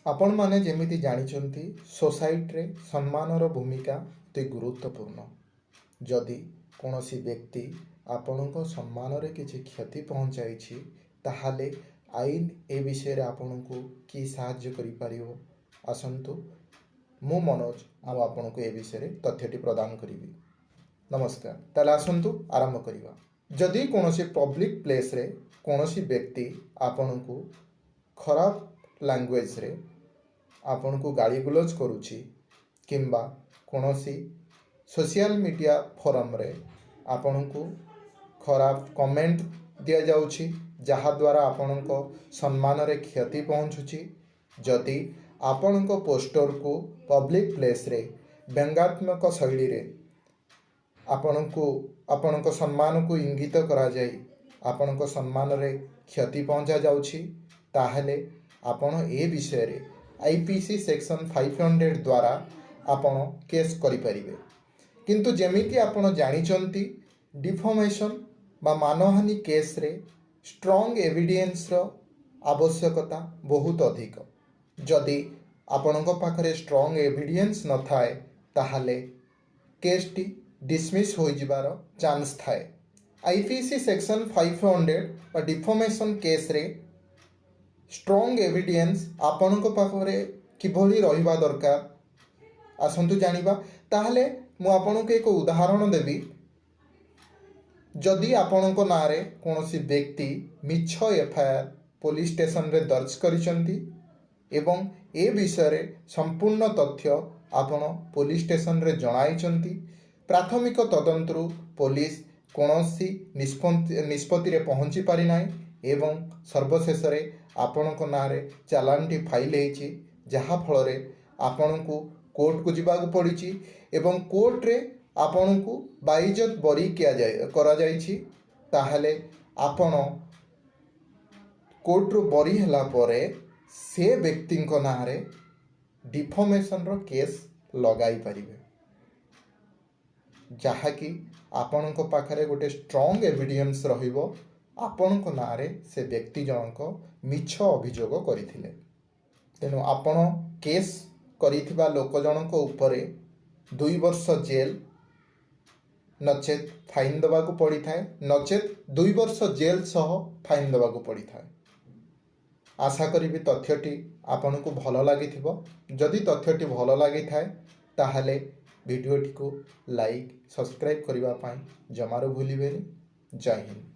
ଆପଣମାନେ ଯେମିତି ଜାଣିଛନ୍ତି, ସୋସାଇଟିରେ ସମ୍ମାନର ଭୂମିକା ଅତି ଗୁରୁତ୍ୱପୂର୍ଣ୍ଣ। ଯଦି କୌଣସି ବ୍ୟକ୍ତି ଆପଣଙ୍କ ସମ୍ମାନରେ କିଛି କ୍ଷତି ପହଞ୍ଚାଇଛି, ତାହେଲେ ଆଇନ ଏ ବିଷୟରେ ଆପଣଙ୍କୁ କି ସାହାଯ୍ୟ କରିପାରିବ? ଆସନ୍ତୁ, ମୁଁ ମନୋଜ ଆଉ ଆପଣଙ୍କୁ ଏ ବିଷୟରେ ତଥ୍ୟଟି ପ୍ରଦାନ କରିବି। ନମସ୍କାର। ତାହେଲେ ଆସନ୍ତୁ ଆରମ୍ଭ କରିବା। ଯଦି କୌଣସି ପବ୍ଲିକ୍ ପ୍ଲେସ୍ରେ କୌଣସି ବ୍ୟକ୍ତି ଆପଣଙ୍କୁ ଖରାପ ଲାଙ୍ଗୁଏଜରେ ଆପଣଙ୍କୁ ଗାଳିଗୁଲଜ କରୁଛି କିମ୍ବା କୌଣସି ସୋସିଆଲ ମିଡ଼ିଆ ଫୋରମ୍ରେ ଆପଣଙ୍କୁ ଖରାପ କମେଣ୍ଟ ଦିଆଯାଉଛି, ଯାହାଦ୍ୱାରା ଆପଣଙ୍କ ସମ୍ମାନରେ କ୍ଷତି ପହଞ୍ଚୁଛି, ଯଦି ଆପଣଙ୍କ ପୋଷ୍ଟରକୁ ପବ୍ଲିକ୍ ପ୍ଲେସ୍ରେ ବ୍ୟଙ୍ଗାତ୍ମକ ଶୈଳୀରେ ଆପଣଙ୍କୁ, ଆପଣଙ୍କ ସମ୍ମାନକୁ ଇଙ୍ଗିତ କରାଯାଇ ଆପଣଙ୍କ ସମ୍ମାନରେ କ୍ଷତି ପହଞ୍ଚାଯାଉଛି, ତାହେଲେ ଆପଣ ଏ ବିଷୟରେ ଆଇପିସି ସେକ୍ସନ୍ 500 ଦ୍ୱାରା ଆପଣ କେସ୍ କରିପାରିବେ। କିନ୍ତୁ ଯେମିତି ଆପଣ ଜାଣିଛନ୍ତି, ଡିଫାମେସନ୍ ବା ମାନହାନି କେସ୍ରେ ଷ୍ଟ୍ରଙ୍ଗ ଏଭିଡେନ୍ସର ଆବଶ୍ୟକତା ବହୁତ ଅଧିକ। ଯଦି ଆପଣଙ୍କ ପାଖରେ ଷ୍ଟ୍ରଙ୍ଗ ଏଭିଡେନ୍ସ ନଥାଏ, ତାହେଲେ କେସ୍ଟି ଡିସମିସ୍ ହୋଇଯିବାର ଚାନ୍ସ ଥାଏ। ଆଇପିସି ସେକ୍ସନ୍ 500 ବା ଡିଫାମେସନ୍ କେସ୍ରେ ଷ୍ଟ୍ରଙ୍ଗ ଏଭିଡେନ୍ସ ଆପଣଙ୍କ ପାଖରେ କିଭଳି ରହିବା ଦରକାର, ଆସନ୍ତୁ ଜାଣିବା। ତାହେଲେ ମୁଁ ଆପଣଙ୍କୁ ଏକ ଉଦାହରଣ ଦେବି। ଯଦି ଆପଣଙ୍କ ନାଁରେ କୌଣସି ବ୍ୟକ୍ତି ମିଛ ଏଫଆଇଆର୍ ପୋଲିସ ଷ୍ଟେସନରେ ଦର୍ଜ କରିଛନ୍ତି ଏବଂ ଏ ବିଷୟରେ ସମ୍ପୂର୍ଣ୍ଣ ତଥ୍ୟ ଆପଣ ପୋଲିସ ଷ୍ଟେସନରେ ଜଣାଇଛନ୍ତି, ପ୍ରାଥମିକ ତଦନ୍ତରୁ ପୋଲିସ କୌଣସି ନିଷ୍ପତ୍ତିରେ ପହଞ୍ଚି ପାରିନାହିଁ ଏବଂ ସର୍ବଶେଷରେ ଆପଣଙ୍କ ନାଁରେ ଚାଲାଣଟି ଫାଇଲ୍ ହେଇଛି, ଯାହାଫଳରେ ଆପଣଙ୍କୁ କୋର୍ଟକୁ ଯିବାକୁ ପଡ଼ିଛି ଏବଂ କୋର୍ଟରେ ଆପଣଙ୍କୁ ବାଇଜତ ବରି କରାଯାଇଛି, ତାହେଲେ ଆପଣ କୋର୍ଟରୁ ବରି ହେଲା ପରେ ସେ ବ୍ୟକ୍ତିଙ୍କ ନାଁରେ ଡିଫାମେସନର କେସ୍ ଲଗାଇ ପାରିବେ, ଯାହାକି ଆପଣଙ୍କ ପାଖରେ ଗୋଟେ ଷ୍ଟ୍ରଙ୍ଗ ଏଭିଡେନ୍ସ ରହିବ, ଆପଣଙ୍କ ନାଁରେ ସେ ବ୍ୟକ୍ତି ଜଣକ ମିଛ ଅଭିଯୋଗ କରିଥିଲେ। ତେଣୁ ଆପଣ କେସ୍ କରିଥିବା ଲୋକ ଜଣଙ୍କ ଉପରେ 2 ବର୍ଷ ଜେଲ୍ ନଚେତ୍ ଫାଇନ୍ ଦେବାକୁ ପଡ଼ିଥାଏ, ନଚେତ୍ 2 ବର୍ଷ ଜେଲ୍ ସହ ଫାଇନ୍ ଦେବାକୁ ପଡ଼ିଥାଏ। ଆଶା କରିବି ତଥ୍ୟଟି ଆପଣଙ୍କୁ ଭଲ ଲାଗିଥିବ। ଯଦି ତଥ୍ୟଟି ଭଲ ଲାଗିଥାଏ, ତାହେଲେ ଭିଡ଼ିଓଟିକୁ ଲାଇକ୍, ସବସ୍କ୍ରାଇବ୍ କରିବା ପାଇଁ ଜମାରୁ ଭୁଲିବେନି। ଜୟ ହିନ୍ଦ।